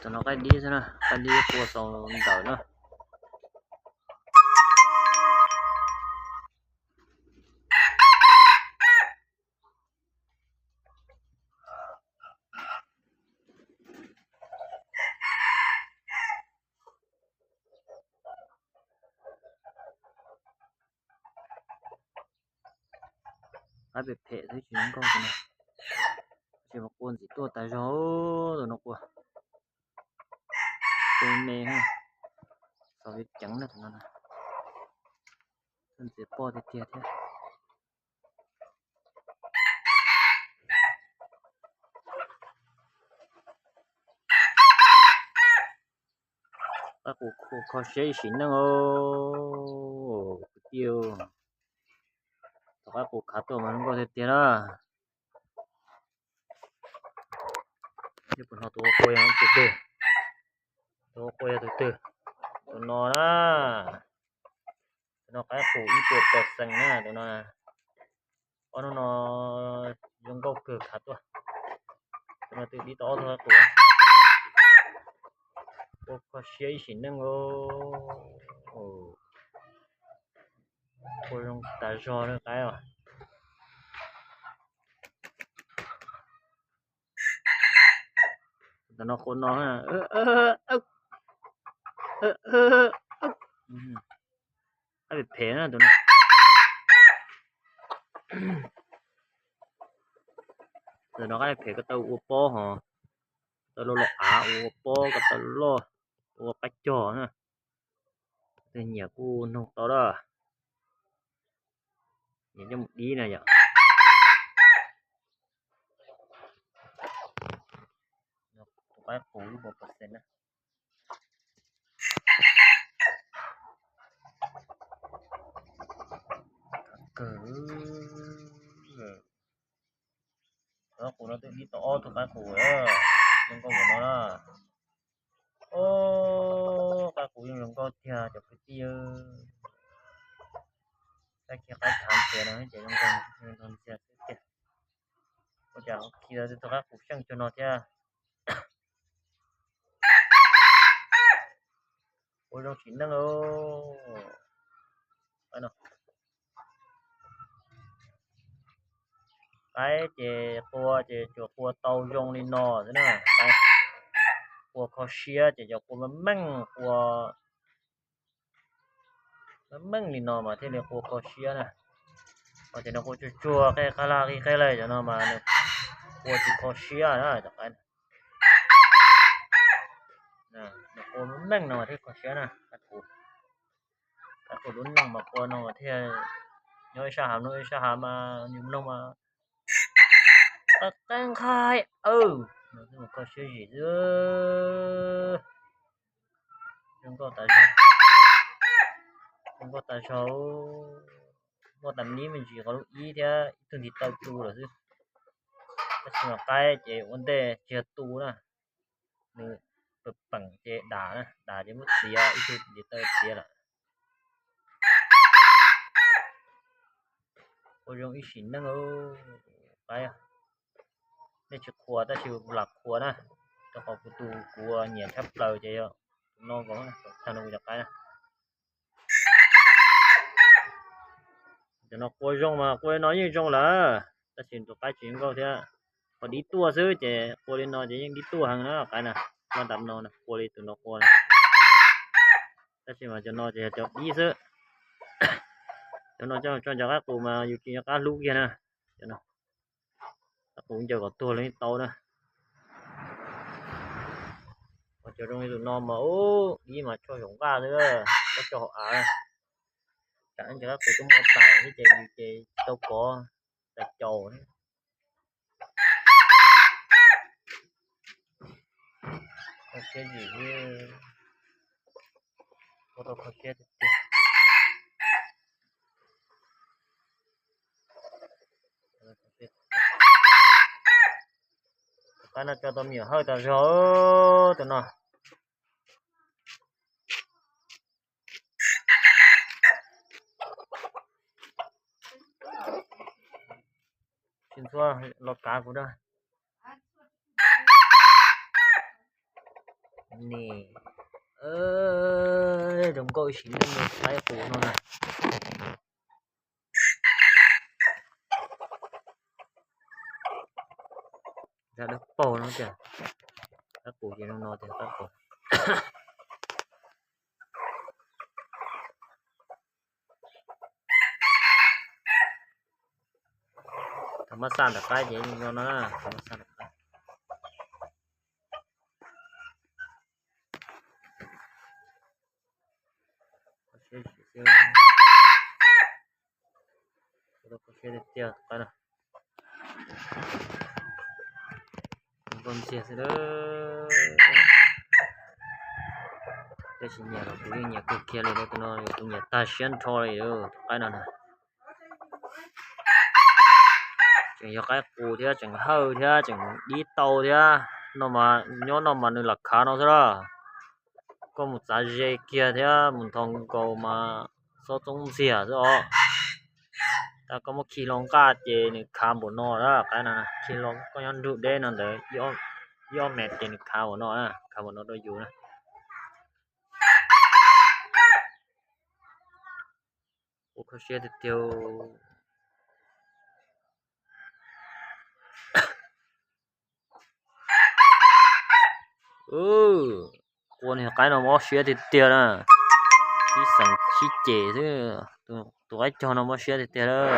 Tus no qaib dib xwb na, qaib dib qua xaus ntawm na. Qaib phem phem xwb tsis zoo nkauj tus no. Tab sis mas qua ntxim tuaj tas zog, tus no qua tu me, xaus ceev na tus no. Ntxiv poj tiag tiag thiab. Qaib qus kho siab ib sim neej os kwv tij. Tus qaib qus khav tuaj mas zoo nkauj tiag tiag na. Puas hnov tus qua yog tus twg? Tus qua yog tus twg? Tus no na. Tus no qaib qus ib puas percent na tus no. Ob hnub no zoo nkauj kawg khav tuaj. Tus no twb dib tau ob tug qaib qus. Ua kho siab ib sim neej. Ua zoo tas zog li qaib os. Tus no qua no, qaib phem phem na tus no. Tus no qaib phem ko taw ua pob hos, taw loj loj av ua pob ko taw loj, ua qaib cog na. Tej nyiam kuj noog tau lawm. Nyiam coj mus dib na yom. Tus qaib qus ib puas percent na. Kawg. Tus qaib qus no twb dib tau ob tug qaib qus, zoo nkauj ua no na. Qaib qus yeej zoo nkauj tiag cov kwv tij. Qaib khi qaib khav ntxias no ces zoo nkauj ntxias xwb tiag. Ua cas khi tau tus qaib qus xyeej cuag no thiab. Ua zoo sim neej. Qaib ces qua ces tsuas qua tau zoo li no xwb na. Qua kho siab ces cov qua meej meej, qua meej meej li no mas thiaj li qua kho siab na. Ho cov no qua tsuag tsuag qe qab laj qi qe laj cov no mas nws qua tsis kho siab na cov qaib. Nws qua meej meej no mas thiaj kho siab na. Qaib qus lub neej mas qua no mas thiaj nyob ib sab hav mloog ib sab hav mas nws mloog mas qe qe nqhaib, kho siab zim xwb. Zoo nkauj tas zog, zoo nkauj tas zog. Muaj tas me nib me ntsis qhov lub ib thiab ib tug ntiv taw tu lawm xwb. Tab sis mas qaib ces ua ntej tsis yog tu na, nws peem ces dam na, dam ces muab txiav ib tug ntiv taw txiav lawm. Ua zoo ib sim neej. Qaib, nej tsis qhuas tab sis lam qhuas na, rau qhov kuv tus kuv nyiam tshaj plaws ces yog tus no nkaus, tag no kuv cov qaib na. Cov no qua zoo mas qua li no yeej zoo lawm, tab sis tus qaib tsis zoo nkauj thiab. Qhov dib tuaj xwb ces qua li no ces yeej dib tuaj heev na qaib na. Loj nram no qua li tus no qua na. Tab sis mas cov no ces yog cov dib xwb. Cov no coj tso cov qaib qus mas yus tsis nco qab hlub kiag na. Cov no qaib qus ncaws kom tuag los yeej tau na. Cov zoo li tus no mas ub, dib mas tso saum nqaj xwb, tso hauv av. Tsam ib ntsis qaib qus tuaj muaj tais thiab ces yus ces tsis tau kov tais caus. Kho siab zim thiab, ua tau kho siab tiag tiag. Qaib no tso tau me nyuam hawj tas zog tus no. Tsis ntxhua los kav kuv da. Ne, zoo nkauj ib sim neej qaib qus no na. Zaj dawb paug no tiag. Qaib qus ces zoo no tiag qaib qus. Thaum mab xaj ntawm qaib ces zoo no na, thaum mab xaj ntawm qaib. Kho siab tiag tiag qaib no. Nkauj ntxiag xwb. Tab sis nyiam los kuv yeej nyiam kawg kiag li, tus no kuv nyiam tag siab nrho li tus qaib no na. Tseem yog qaib qus thiab tseem hawj thiab tseem dib tau thiab. No mas nyob no mas nws lam khav no xwb lawm. Koj mus txav ze kiag thiab mus nthos nkaus mas xob txoob ntxiag xwb os. Tab koj muab khi hlo nqaj ces nws khav npaum no lawm qaib no. Khi hlo koj nyob nrug deb no ntawd ib ob mev ces nws khav npaum no, khav npaum no rau yus na. Ua kho siab tiag tiag. Ua niag qaib no mob siab tiag tiag na. Sib xeem sib cem xwb. Tus qaib cog no mob siab tiag tiag lawm.